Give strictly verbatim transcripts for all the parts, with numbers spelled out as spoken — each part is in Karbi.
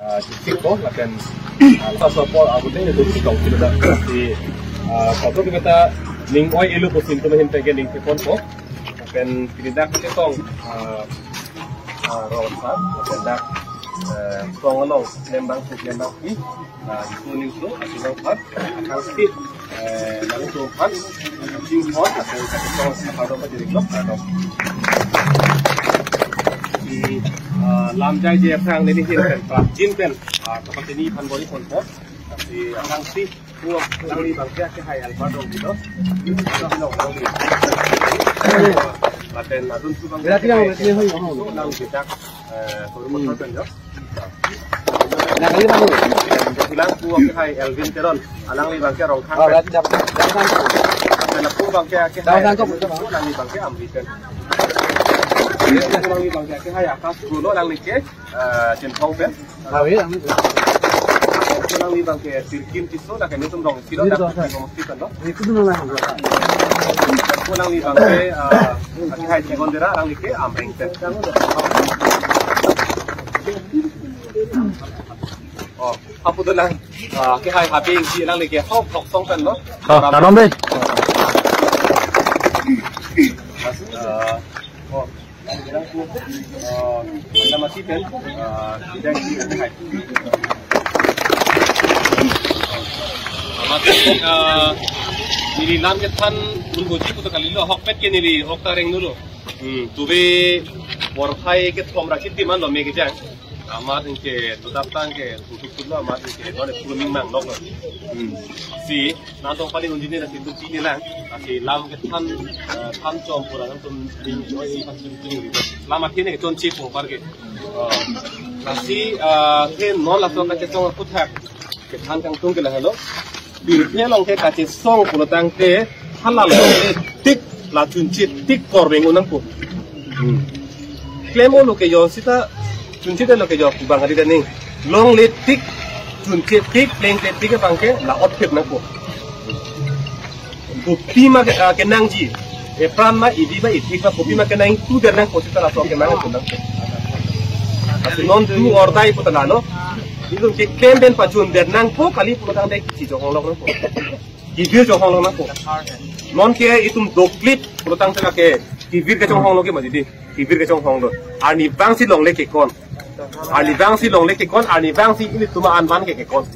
Ah, chikchikpo, lapen, ah, laso apor abuting itu chikong kita dah. Si, ah, satu kita ning oi elu pusin tu mahin tege ning kepon po. Lapen pini dak chetong, ah, ah, rong sa, lapen dak, eh, tong along, lembang suk lembang pi, ah, itu ning itu, asibang pat, akang sik, eh, lalu tumpan, jing hon, atau satu tong, apa dong, apa jadi klok, atau si, ah, lam jai je aphrang neli hin pen, pra jin pen, ah, tempat ini pan bori pon po, si akang sik, Puak nangli bangke akehai Albert Rongpi lo. Ito hinong nangli. Lapen adun su bangke Berarti yang akehai berarti yang yang so nang jedak, eh, koru motor kan jo. Nangli bang. Bilang puak akehai Elvin Teron. Alangli bangke Rongkhang. Oh, pen. Berarti dapat dapat. Lapen apu bangke akehai. Dapat sangkop, betul, Bang. Nangli bangke Amri pen. Nangli bangke akehai Akash Gulo nangli ke, eh, Chinthong pen. Awi, awi. Nangli bangke Sirkim Tisso, dak ini tum dong silo, dak ini dong silo, no? Itu dulu lah. Nangli bangke, ah, akehai Sigon Dera, nangli ke Amreng pen. Oh, apu dolang, ah, akehai Habing si nangli ke Hok Hok Song pen, no? Oh, tanom deh. Ah, oh. Dalam arti kan, eh, tidak di Amat, eh, neli lam kethan un goji puto kalilo, ahokpet ke neli ahok ta reng dolo. Hmm, tuve porphai kethom ra kiti man lo me kejang. Amat ingke tudap tang ke tutup tulo amat ingke dole pun mang lok lo. Hmm. Si nangtong paling unjini nasi tupi ni lang. Nasi lam kethan, eh, than chom pura nangtum ding oi pas ding ding. Lam akhirnya ke chonche pung par ke. Eh, nasi, eh, ke non laso kachesong akuthak. Kethan kangtung ke lahelo. Pirthe along ke kachesong pulotangte halal along ke tik la chunche tik kor beng unang po. Hmm. Klem olo ke jo sita chunche lo ke jo kubang hari daning. Longle tik chunche tik plengple tik bangke la otphit nangpo. Kopima ke, ah, kenangji. Epran ma idi ma itik ma kopima kenang tu der nangpo sita laso kenang tu nangpo. Asi non tu ordai puta lalo. Itum ke klem pen pachun der nangpo kali pulotangte si jong hong lok nangpo. Kivir jong hong lok nangpo. Non ke itum doklit pulotangte lake kivir ke jong hong lok ke mati di. Kivir ke jong hong lok. Arnivang si longle kekon. Arnivang si longle kekon, arnivang si ilitum an van ke kekon.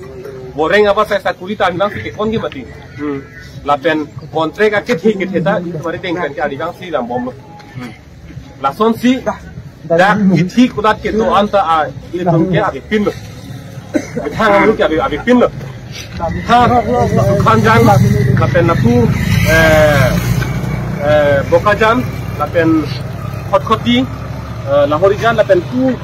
Boreng apa saya sakuri ta arnivang si kekon ke mati. Hmm. Lapen kontrak akethe kethe ta itum ari dengkan ke arnivang si lam bom lo. Hmm. Lasonsi dak ithi kulat kedo anta a itum ke abipin lo. Bithang amu ke abi abipin lo. Ha, Sukhanjan, lapen lapu, eh, eh, Bokajan, lapen Khotkhoti, eh, Lahorijan, lapen tu